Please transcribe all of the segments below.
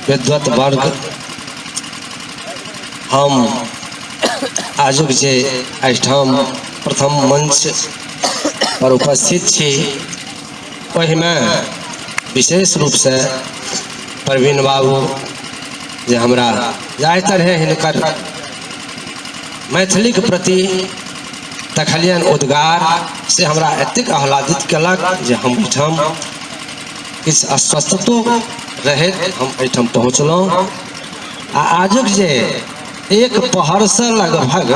विद्वत वर्ग, हम आजुक जे एहिठाम प्रथम मंच पर उपस्थित छी ओहिमे विशेष रूपसँ प्रवीण बाबू जे हमरा जाहि तरहे हिनकर मैथिलीके प्रति देखलियनि उद्गार से हमरा एतेक आह्लादित केलक जे हम एहिठाम किछु अस्वस्थतो रहैत हम एहिठाम पहुँचलहुँ। आ आजुक जे एक पहरसँ लगभग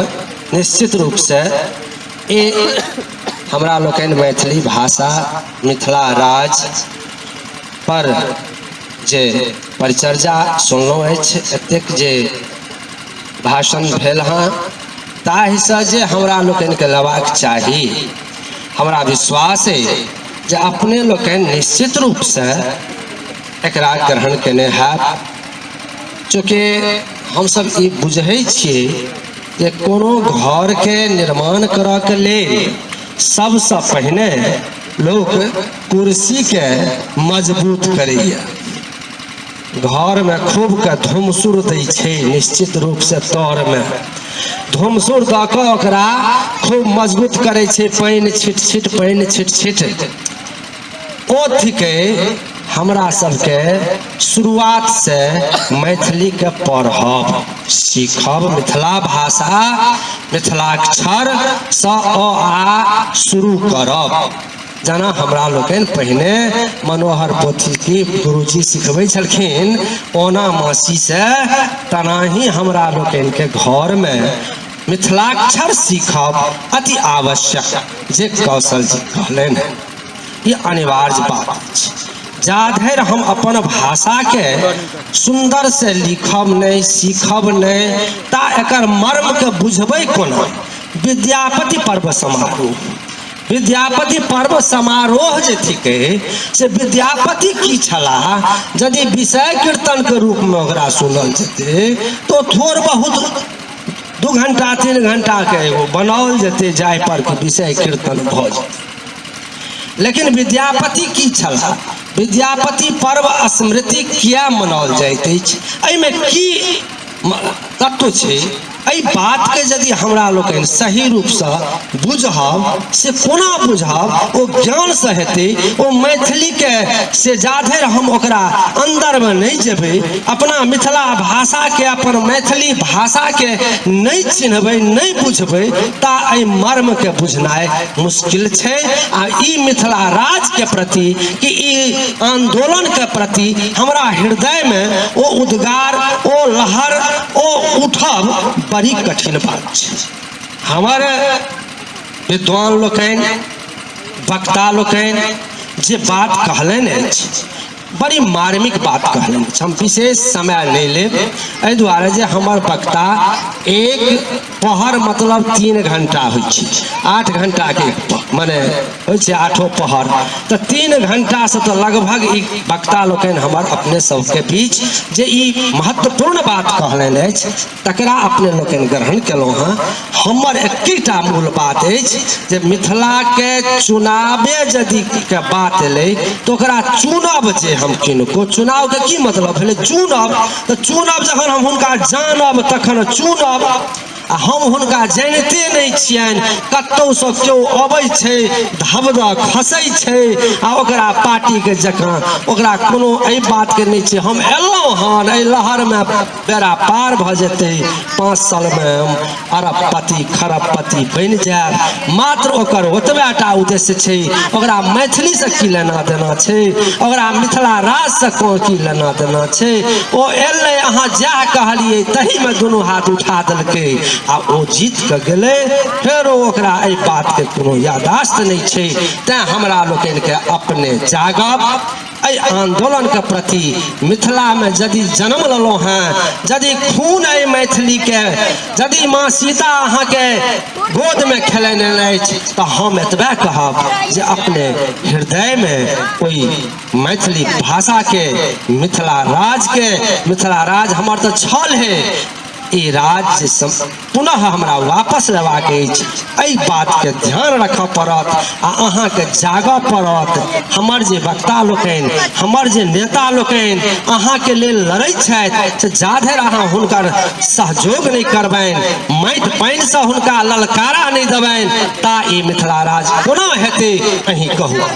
निश्चित रूपसँ एक हमरा लोकनि मैथिली भाषा मिथिला राज्य पर जे परिचर्चा सुनलहुँ अछि, एतेक जे भाषण भेल हँ, ताहिसँ जे हमरा लोकनिके लेबाक चाही, हमरा विश्वास अइ जे अपने लोकनि निश्चित रूपसँ एकरा ग्रहण केने हैब। चूँकि हमसब ई बुझै छियै जे कोनो घरके निर्माण करऽके लेल सबसँ पहिने लोक कुर्सीके मजबूत करैए, घरमे खूबके धुमसुर दै छै, निश्चित रूपसँ तरमे धुमसुर दऽ कऽ ओकरा खूब मजबूत करै छै, पानि छिट छिट पानि छिट छिट। ओ थिकै हमरा सबके शुरुआतसँ मैथिलीके पढ़ब सीखब, मिथिला भाषा मिथिलाक्षरसँ अ आ शुरू करब। जेना हमरा लोकनि पहिने मनोहर पोथी की गुरुजी सिखबै छलखिन, ओना मासीसँ तेनाही हमरा लोकनिके घरमे मिथिलाक्षर सीखब अति आवश्यक, जे कौशल जी कहलनि हँ, ई अनिवार्य बात अछि। जा धरि हम अपन भाषाके सुन्दरसँ लिखब नहि, सीखब नहि, ता एकर मर्मके बुझबै कोना? विद्यापति पर्व समारोह, विद्यापति पर्व समारोह जे थिकै से विद्यापति की छलाह, यदि विषय कीर्तनके रूपमे ओकरा सुनल जेतै तऽ थोड़ बहुत 2 घंटा 3 घंटाके एगो बनाओल जेतै जाहि पर कि विषय कीर्तन भऽ जेतै। लेकिन विद्यापति की छलाह, विद्यापति पर्व स्मृति किया मनाओल जाइत अछि, एहिमे की तत्व छै, एहि बातके यदि हमरा लोकनि सही रूपसँ बुझब, से कोना बुझब, ओ ज्ञानसँ हेतै। ओ मैथिलीके से जाधरि हम ओकरा अन्दरमे नहि जेबै, अपना मिथिला भाषाके अपन मैथिली भाषाके नहि चिन्हबै, नहि बुझबै, ता एहि मर्मके बुझनाइ मुश्किल छै। आ ई मिथिला राज्यके प्रति कि ई आन्दोलनके प्रति हमरा हृदयमे ओ उद्गार, ओ लहर, ओ उठब बड़ी कठिन बात छै। हमर विद्वान लोकनि, वक्ता लोकनि जे बात कहलनि अछि, बड़ी मार्मिक बात कहलनि अछि। हम विशेष समय नहि लेब, एहि दुआरे जे हमर वक्ता एक पहर मतलब 3 घंटा होइ छै, 8 घंटाके एक पहर मने होइ छै 8 पहर, तऽ 3 घंटासँ तऽ लगभग ई वक्ता लोकनि हमर अपने सबके बीच जे ई महत्वपूर्ण बात कहलनि अछि तकरा अपने लोकनि ग्रहण केलहुँ हँ। हमर एकेटा मूल बात अछि जे मिथिलाके चुनावे यदि के बात एलै तऽ ओकरा चुनब जे हम किनको, चुनावके की मतलब भेलै चुनब, तऽ चुनब जखन हम हुनका जानब तखन चुनब, आ हम हुनका जानिते नहि छियनि, कतहुसँ केओ अबै छै धबधऽ खसै छै आ ओकरा पार्टीके जकाँ ओकरा कोनो एहि बातके नहि छै हम एलहुँ हन एहि लहरमे बेड़ा पार भऽ जेतै, 5 सालमे हम अरबपति खरबपति बनि जायब, मात्र ओकर ओतबे टा उद्देश्य छै। ओकरा मैथिलीसँ की लेना देना छै, ओकरा मिथिला राज्यसँ कोन की लेना देना छै। ओ एलै, अहाँ जएह कहलियै तहीमे दुनू हाथ उठा देलकै आ ओ जीत कऽ गेलै, फेरो ओकरा एहि बातके कोनो यादाश्त नहि छै। तैँ हमरा लोकनिके अपने जागब एहि आन्दोलनके प्रति। मिथिलामे यदि जन्म लेलहुँ हँ, यदि खून अइ मैथिलीके, यदि माँ सीता अहाँके गोदमे खेलेने अछि, तऽ हम एतबे कहब जे अपने हृदयमे ओहि मैथिली भाषाके, मिथिला राज्यके, मिथिला राज्य हमर तऽ छल हे, ई राज्य पुनः हमरा वापस लेबाक अछि। एहि बातके ध्यान राखऽ पड़त आ अहाँके जागऽ पड़त। हमर जे वक्ता लोकनि, हमर जे नेता लोकनि अहाँके लेल लड़ै छथि, से जाधरि अहाँ हुनकर सहयोग नहि करबनि, माटि पानिसँ हुनका ललकारा नहि देबनि, ता ई मिथिला राज्य कोना हेतै, अहीं कहू।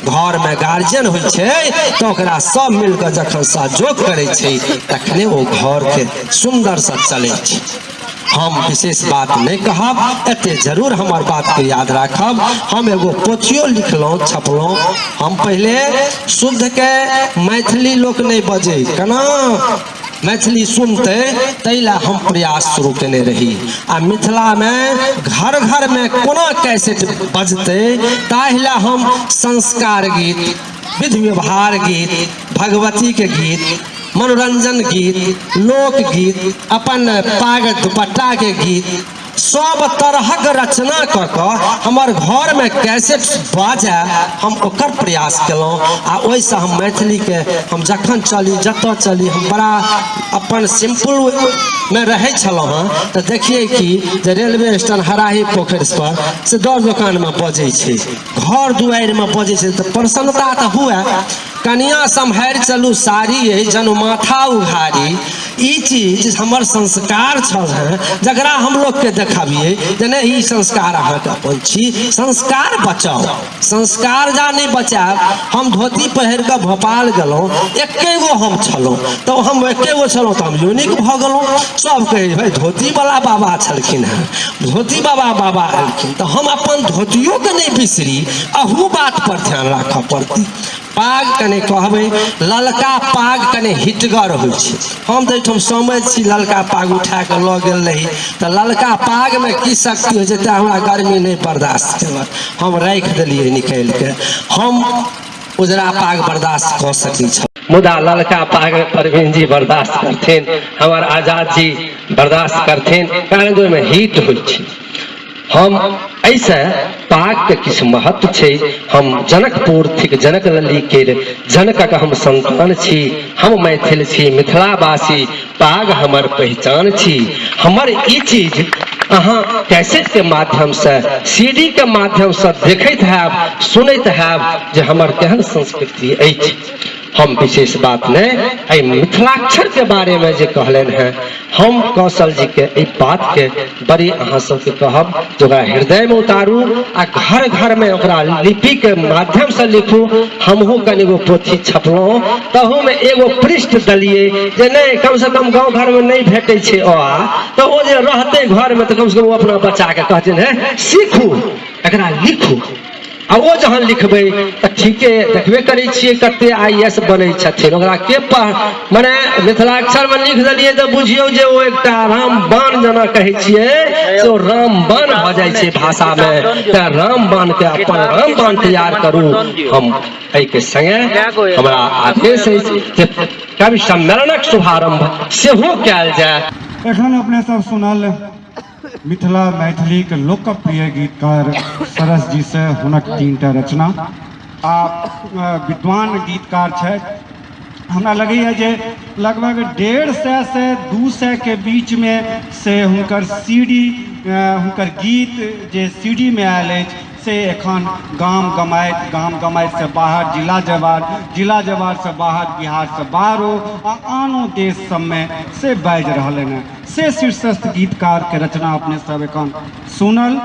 घरमे गार्जियन होइ छै तऽ ओकरा सब मिलकऽ जखन सहयोग करै छै तखने ओ घरके सुन्दरसँ चलै छै। हम विशेष बात नहि कहब, एते जरूर हमर बातके याद राखब। हम एगो पोथियो लिखलहुँ, छपलहुँ। हम पहिले शुद्धके मैथिली लोक नहि बजै, केना मैथिली सुनतै, ताहि लए हम प्रयास शुरू केने रही। आ मिथिलामे घर घरमे कोना कैसेट बजतै ताहि लए हम संस्कार गीत, विधि व्यवहार गीत, भगवतीके गीत, मनोरंजन गीत, लोकगीत, अपन पाग दुपट्टाके गीत, सब तरहक रचना कऽ कऽ हमर घरमे कैसेट बाजय, हम ओकर प्रयास केलहुँ। आ ओहिसँ हम मैथिलीके हम जखन चली, जतऽ चली, हम बड़ा अपन सिम्पलमे रहै छलहुँ हँ। तऽ देखियै कि जे रेलवे स्टेशन हराही पोखरि पर से दर दोकानमे बजै छै, घर दुआरिमे बजै छै, तऽ प्रसन्नता तऽ हुए। कनिया सम्हारि चलू साड़ी अइ जनु माथा उघारी, ई चीज हमर संस्कार छल हेँ, जकरा हम लोकके देखबियै जे नहि ई संस्कार अहाँके अपन छी, संस्कार बचाउ। संस्कार जा नहि बचायब। हम धोती पहिर कऽ भोपाल गेलहुँ, एके गो हम छलहुँ, तऽ हम एके गो छलहुँ तऽ हम यूनिक भऽ गेलहुँ। सब कहै भाइ धोतीवला बाबा छलखिन हेँ, धोती बाबा बाबा एलखिन। तऽ हम अपन धोतियोके नहि बिसरी, अहू बात पर ध्यान राखऽ पड़तै। पाग कने कहबै, ललका पाग कने हिटगर होइ छै। हम तऽ एहिठाम समझ छी, ललका पाग उठा कऽ लऽ गेल रही तऽ ललका पागमे की शक्ति होइ छै, तेँ हमरा गर्मी नहि बर्दाश्त केलक, हम राखि देलियै निकालि कऽ। हम उजरा पाग बर्दाश्त कऽ सकै छलहुँ, मुदा ललका पाग प्रवीण जी बर्दाश्त करथिन, हमर आजाद जी बर्दाश्त करथिन, कारण जे ओहिमे हीट होइ छै। हम एहिसँ पागके किछु महत्व छै। हम जनकपुर थिक जनक लली केर, जनकक हम संतान छी। हम मैथिल छी मिथिलावासी, पाग हमर पहिचान छी। हमर ई चीज अहाँ कैसेटके माध्यमसँ, सीडीके माध्यमसँ देखैत हैब, सुनैत हैब जे हमर केहन संस्कृति अछि। हम विशेष बात नहि, एहि मिथिलाक्षरके बारेमे जे कहलनि हेँ, हम कौशल जीके एहि बातके बड़ी अहाँ सबके कहब जे ओकरा हृदयमे उतारू आ घर घरमे ओकरा लिपिके माध्यमसँ लिखू। हमहूँ कनिगो पोथी छपलहुँ, तहूमे एगो पृष्ठ देलियै जे नहि कमसँ कम गाँव घरमे नहि भेटै छै अ आ, तऽ ओ जे रहतै घरमे तऽ कमसँ कम ओ अपना बच्चाके कहथिन हे सीखू, एकरा लिखू। आ ओ जहन लिखबै तऽ ठीके देखबे करै छियै कते I S बनै छथिन। ओकरा के पढ़ मने मिथिलाक्षरमे लिख देलियै तऽ बुझियौ जे ओ एकटा रामबाण जेना कहै छियै से ओ रामबाण भऽ जाइ छै भाषामे। तऽ रामबाणके अपन रामबाण तैयार करू। हम एहिके सङ्गे हमरा आदेश अछि जे कवि सम्मेलनक शुभारम्भ सेहो कयल जाय। एखन अपने सब सुनल मिथिला मैथिलीक लोकप्रिय गीतकार सरस जी से हुनक 3टा रचना आ विद्वान गीतकार छथि। हमरा लगैए जे लगभग 150 से 200 के बीच में से हुनकर सीडी, हुनकर गीत जे सीडी में आयल अछि से एखन गाम गमाइत, गाम गमाइत से बाहर, जिला जवार, जिला जवार से बाहर, बिहार से बाहरो आ आनो देश सबमे से बाजि रहल हन। से शीर्षस्थ गीतकार के रचना अपने सब एखन सुनल।